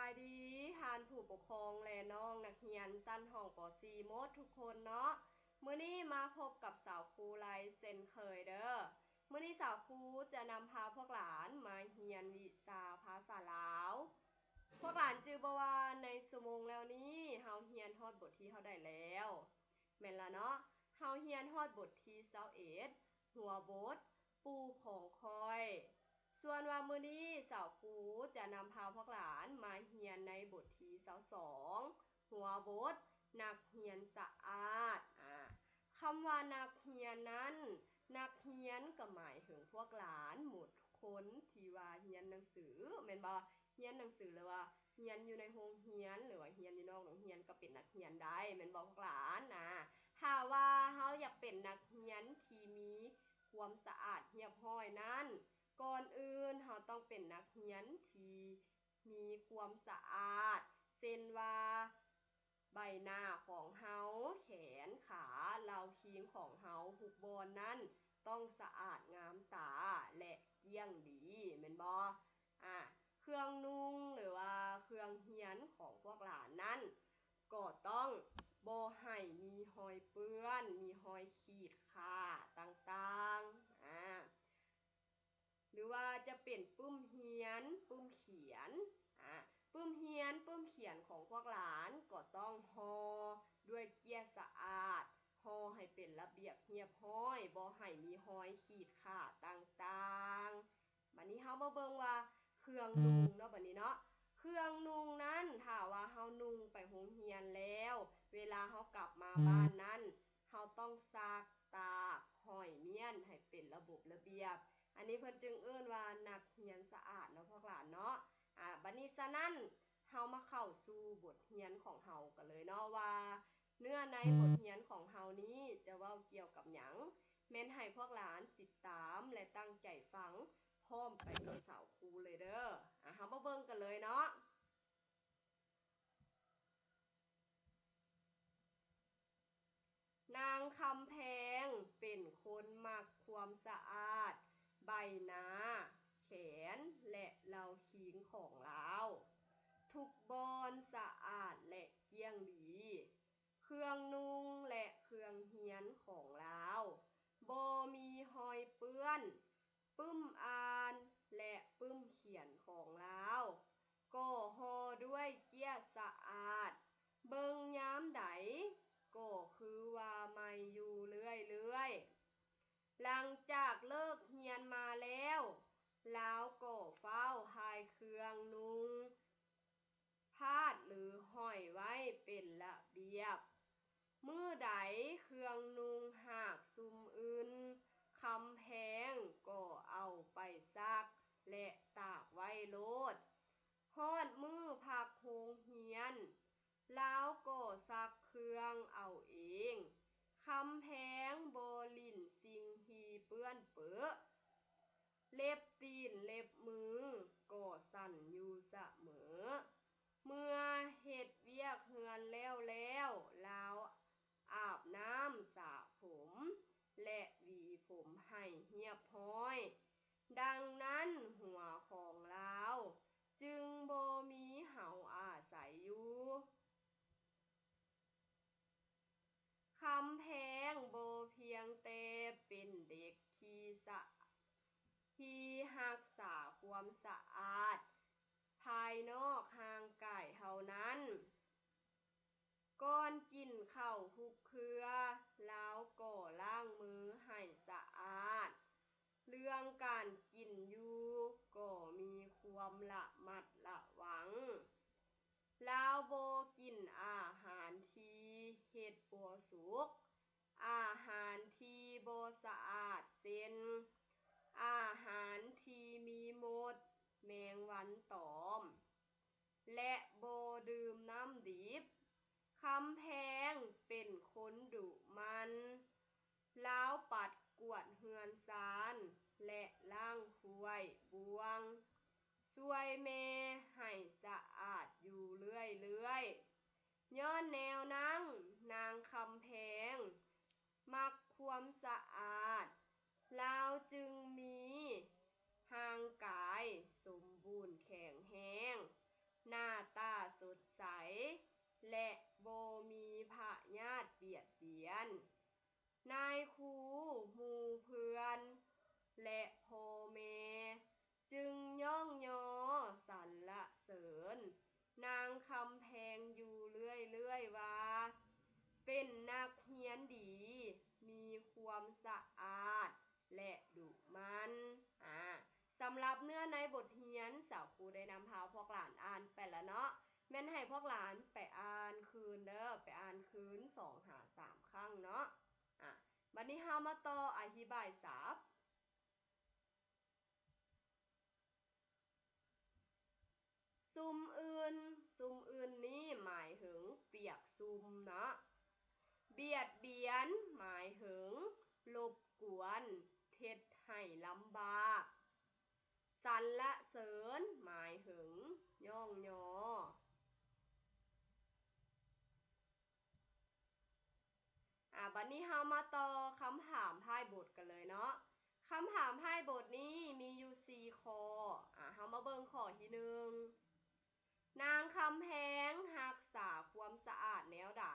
ສະບາຍດີທ່ານຜູ້ປົກຄອງ ແລະ ນ້ອງນັກຮຽນຊັ້ນຫ້ອງ ປໍສີ່ ໝົດທຸກຄົນເນາະ. ມື້ນີ້ມາພົບກັບສາວຄູໄລເຊັ່ນເຄີຍເດີ. ມື້ນີ້ສາວຄູຈະນຳພາພວກຫຼານມາຮຽນວິຊາພາສາລາວ. ພວກຫຼານຈື່ບໍ່ວ່າໃນຊົ່ວໂມງແລ້ວນີ້ເຮົາຮຽນຮອດບົດທີເທົ່າໃດແລ້ວ? ແມ່ນລະເນາະ, ເຮົາຮຽນຮອດບົດທີຊາວເອັດ ຫົວບົດ ປູ່ຂອງຂ້ອຍ. ສ່ວນວ່າມື້ນີ້ສາວຄູຈະນຳພາພວກຫຼານມາຮຽນໃນບົດທີຊາວສອງ ຫົວບົດ ນັກຮຽນສະອາດ. ອາ ຄຳວ່ານັກຮຽນນັ້ນ, ນັກຮຽນກໍໝາຍເຖິງພວກຫຼານໝົດທຸກຄົນທີ່ວ່າຮຽນໜັງສື ແມ່ນບໍ່? ຮຽນໜັງສື ຫຼືວ່າຮຽນຢູ່ໃນໂຮງຮຽນ ຫຼືວ່າຮຽນຢູ່ນອກໂຮງຮຽນ ກໍເປັນນັກຮຽນໄດ້ ແມ່ນບໍ່ພວກຫຼານ? ອາ ຖ້າວ່າເຮົາຢາກເປັນນັກຮຽນທີ່ມີຄວາມສະອາດຮຽບຮ້ອຍນັ້ນ, ກ່ອນອື່ນເຮົາຕ້ອງເປັນນັກຮຽນທີ່ມີຄວາມສະອາດ ເຊັ່ນວ່າ ໃບໜ້າຂອງເຮົາ, ແຂນ, ຂາ, ເລົາຄີງຂອງເຮົາທຸກບ່ອນນັ້ນຕ້ອງສະອາດງາມຕາ ແລະ ກ້ຽງດີ ແມ່ນບໍ່? ອາ ເຄື່ອງນຸ່ງ ຫຼືວ່າເຄື່ອງຮຽນຂອງພວກຫຼານນັ້ນ ກໍຕ້ອງບໍ່ໃຫ້ມີຮອຍເປື້ອນ, ມີຮອຍຂີດຂາດຕ່າງໆ ອາ ຫຼືວ່າຈະເປັນປຶ້ມຮຽນ, ປຶ້ມຂຽນ. ອາ ປຶ້ມຮຽນ, ປຶ້ມຂຽນຂອງພວກຫຼານກໍຕ້ອງຫໍ່ດ້ວຍເກ້ຍສະອາດ, ຫໍ່ໃຫ້ເປັນລະບຽບຮຽບຮ້ອຍ, ບໍ່ໃຫ້ມີຮອຍຂີດຂາດຕ່າງໆ. ບາດນີ້ເຮົາມາເບິ່ງວ່າເຄື່ອງນຸ່ງເນາະ, ບາດນີ້ເນາະ, ເຄື່ອງນຸ່ງນັ້ນ ຖ້າວ່າເຮົານຸ່ງໄປໂຮງຮຽນແລ້ວ, ເວລາເຮົາກັບມາບ້ານນັ້ນ, ເຮົາຕ້ອງຊັກ, ຕາກ, ຫ້ອຍມ້ຽນໃຫ້ເປັນລະບົບລະບຽບ. ອັນນີ້ເພິ່ນຈຶ່ງເອີ້ນວ່ານັກຮຽນສະອາດເນາະພວກຫຼານເນາະ. ອາ ບາດນີ້ສະນັ້ນ ເຮົາມາເຂົ້າສູ່ບົດຮຽນຂອງເຮົາກັນເລີຍເນາະ ວ່າເນື້ອໃນບົດຮຽນຂອງເຮົານີ້ຈະເວົ້າກ່ຽວກັບຫຍັງ. ແມ່ນໃຫ້ພວກຫຼານຕິດຕາມ ແລະ ຕັ້ງໃຈຟັງພ້ອມໄປກັບສາວຄູເລີຍເດີ. ອາ ເຮົາມາເບິ່ງກັນເລີຍເນາະ. ນາງຄຳແພງເປັນຄົນມັກຄວາມສະອາດໃບໜ້າ, ແຂນ ແລະ ເລົາຄີງຂອງລາວ. ທຸກບ່ອນສະອາດ ແລະ ກ້ຽງດີ. ເຄື່ອງນຸ່ງ ແລະ ເຄື່ອງຮຽນຂອງລາວບໍ່ມີຮອຍເປື້ອນ. ປຶ້ມອ່ານ ແລະ ປຶ້ມຂຽນຂອງລາວກໍຫໍ່ດ້ວຍເກ້ຍສະອາດ, ເບິ່ງຍາມໃດກໍຄືວ່າໃໝ່ຢູ່ເລື້ອຍໆ. ຫຼັງຈາກເລີກຮຽນມາແລ້ວ, ລາວກໍຟ້າວຖ່າຍເຄື່ອງນຸ່ງ ພາດ ຫຼື ຫ້ອຍໄວ້ເປັນລະບຽບ. ມື້ໃດເຄື່ອງນຸ່ງຫາກຊຸ່ມອື່ນ, ຄຳແພງກໍເອົາໄປຊັກ ແລະ ຕາກໄວ້ໂລດ. ຮອດມື້ພັກໂຮງຮຽນ, ລາວກໍຊັກເຄື່ອງເອົາເອງ. ຄຳແພງບໍ່ຫຼິ້ນສິ່ງທີ່ເປື້ອນເປິ. ເລັບຕີນເລັບມືກໍສັ່ນຢູ່ສະເໝີ. ເມື່ອເຮັດວຽກເຮືອນແລ້ວແລ້ວ, ລາວອາບນ້ຳສະຜົມ ແລະ ຫວີຜົມໃຫ້ຮຽບຮ້ອຍ. ດັ່ງນັ້ນຫົວຂອງລາວຈຶ່ງບໍ່ມີເຫາອາໄສຢູ່. ຄຳແພງບໍ່ພຽງແຕ່ເປັນເດັກທີ່ສະ ທີ່ຮັກສາຄວາມສະອາດພາຍນອກຮ່າງກາຍເທົ່ານັ້ນ. ກ່ອນກິນເຂົ້າທຸກເທື່ອ, ລາວກໍລ້າງມືໃຫ້ສະອາດ. ເລື່ອງການກິນຢູ່ກໍມີຄວາມລະມັດລະວັງ. ລາວບໍ່ກິນອາຫານທີ່ເຮັດບໍ່ສຸກ, ອາຫານທີ່ບໍ່ສະອາດ ເຊັ່ນ ອາຫານທີ່ມີມົດ, ແມງວັນຕອມ ແລະ ບໍ່ດື່ມນ້ຳດິບ. ຄຳແພງເປັນຄົນດຸໝັ່ນ. ລາວປັດກວາດເຮືອນຊານ ແລະ ລ້າງຖ້ວຍບ່ວງ, ຊ່ວຍແມ່ໃຫ້ສະອາດຢູ່ເລື້ອຍໆ. ຍ້ອນແນວນັ້ນ, ນາງຄຳແພງມັກຄວາມສະອາດ, ລາວຈຶ່ງມີຮ່າງກາຍສົມບູນແຂງແຮງ, ໜ້າຕ ນາຍຄູ, ໝູ່ເພື່ອນ ແລະ ພໍ່ແມ່ ຈຶ່ງຍ້ອງຍໍສັນລະເສີນນາງຄຳແພງຢູ່ເລື້ອຍໆວ່າ ເປັນນັກຮຽນດີ, ມີຄວາມສະອາດ ແລະ ດຸໝັ່ນ. ອາ ສຳລັບເນື້ອໃນບົດຮຽນ ສາວຄູໄດ້ນຳພາພວກຫຼານອ່ານໄປລະເນາະ, ແມ່ນໃຫ້ພວກຫຼານໄປອ່ານຄືນເດີ, ໄປອ່ານຄືນສອງຫາສາມຄັ້ງເນາະ. ອາ ບັດນີ້ເຮົາມາຕໍ່ອະທິບາຍສັບ. ຊຸມອື່ນ, ຊຸມອື່ນນີ້ໝາຍເຖິງປຽກຊຸມເນາະ. ບຽດບຽນ ໝາຍເຖິງລົບກວນ, ເຮັດໃຫ້ລຳບາກ. ສັນລະເສີນ ໝາຍເຖິງຍ້ອງຍໍ. ອາ ບັດນີ້ເຮົາມາຕໍ່ຄຳຖາມທ້າຍບົດກັນເລີຍເນາະ. ຄຳຖາມທ້າຍບົດນີ້ມີຢູ່ສີ່ຂໍ້. ອາ ເຮົາມາເບິ່ງຂໍ້ທີໜຶ່ງ. ນາງຄຳແພງຮັກສາຄວາມສະອາດແນວໃດ?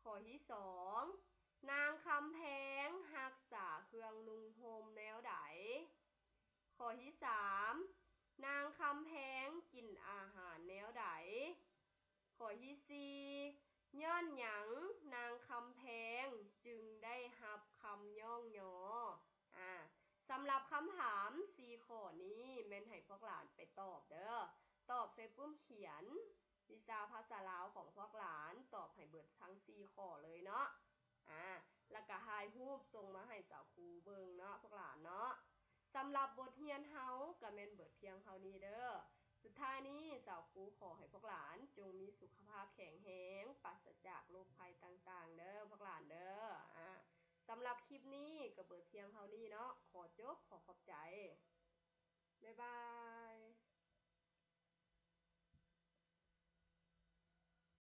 ຂໍ້ທີສອງ. ນາງຄຳແພງຮັກສາເຄື່ອງນຸ່ງຫົ່ມແນວໃດ? ຂໍ້ທີສາມ. ນາງຄຳແພງກິນອາຫານແນວໃດ? ຂໍ້ທີສີ່. ຍ້ອນຫຍັງນາງຄຳແພງຈຶ່ງໄດ້ຮັບຄຳຍ້ອງຍໍ? ອາ ສຳລັບຄຳຖາມສີ່ຂໍ້ນີ້ ແມ່ນໃຫ້ພວກຫຼານໄປຕອບເດີ, ຕອບໃສ່ປຶ້ມຂຽນວິຊາພາສາລາວຂອງພວກຫຼານ, ຕອບໃຫ້ເບິດທັງສີ່ຂໍ້ເລີຍເນາະ. ອາ ແລ້ວກະຖ່າຍຮູບສົ່ງມາໃຫ້ສາວຄູເບິ່ງເນາະ ພວກຫຼານເນາະ. ສຳລັບບົດຮຽນເຮົາກະແມ່ນເບິດພຽງເທົ່ານີ້ເດີ. ສຸດທ້າຍນີ້ ສາວຄູຂໍໃຫ້ພວກຫຼານຈົ່ງມີສຸຂະພາບແຂງແຮງ, ປາສະຈາກໂລກໄພຕ່າງໆເດີ ພວກຫຼານເດີ. ອາ ສຳລັບຄລິບນີ້ກະເບິດພຽງເທົ່ານີ້ເນາະ. ຂໍຈົບ, ຂໍຂອບໃຈ. ບາຍບາຍ.